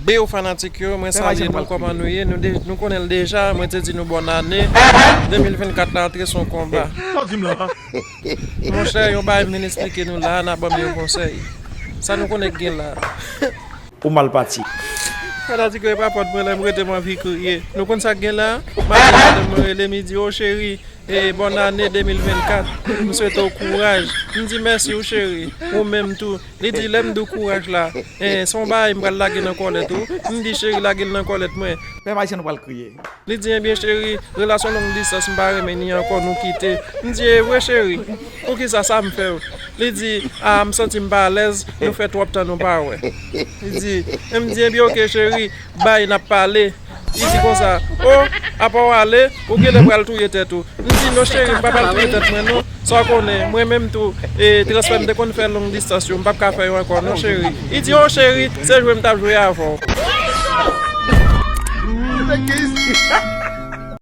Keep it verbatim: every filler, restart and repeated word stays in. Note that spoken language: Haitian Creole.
Yo fanatik yo, mwen salye nou, kòman nou ye? Nou, de, nou konnen l deja, mwen te di nou bòn ane. De mil vennkat la antre se yon konba. Sa w di m la? Monchè, yon bagay m vin esplike nou la, n a ban m yon konsèy. Sa nou konnen k gen la? Ou mal pati. Fanatik yo, e pa fòt mwen lè m rete m anvi kriye. Nou konn sa k gen la? Madanm mwen rele m, li di, "O cheri, e, bòn ane de mil vennkat. M swete w kouraj." M di, "Mèsi w cheri, ou menm tou." Li di, "Lè m di w kouraj la, e, se yon bagay m pral lage nan kòlèt ou." M di, "Cheri, lage l nan kòlèt mwen." Pèp ayisyen, nou pral kriye. Li di, "Ebyen cheri, relasyon long distans m pa renmen ni ankò, nou kite." M di, "E vre cheri, poukisa, sa m fè w?" Li di, "A, m santi m pa alèz, nou fè twòp tan nou pa wè." Li di, e m di, "Ebyen oke cheri, bay, n ap pale." Li di konsa, "O, apa w ale, ou genlè pral touye tèt ou." M di, "Non cheri, m pa pral touye tèt mwen non. Sa w konnen, mwen menm tou, e transfè m te konn fè long distans yo, m p ap ka fè yo ankò non cheri." Li di, "O cheri, se jwe m t ap jwe avè w."